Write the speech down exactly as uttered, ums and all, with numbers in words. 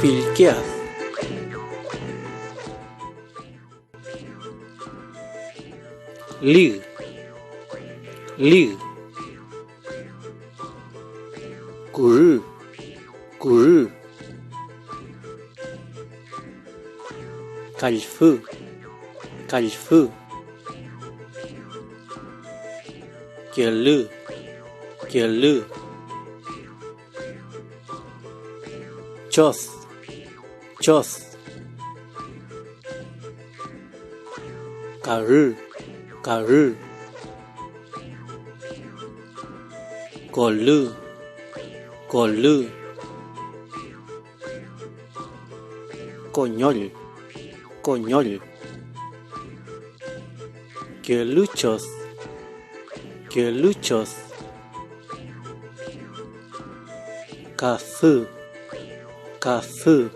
Fillke ad. Lig. Lig. Kurü. Kurü. Kallfü. Kallfü. Kelü. Kelü. Chos. Chos. Karü. Karü. Kolü. Kolü. Koñoll. Koñoll. Kelüchos. Kelüchos. Kafü. Kafü.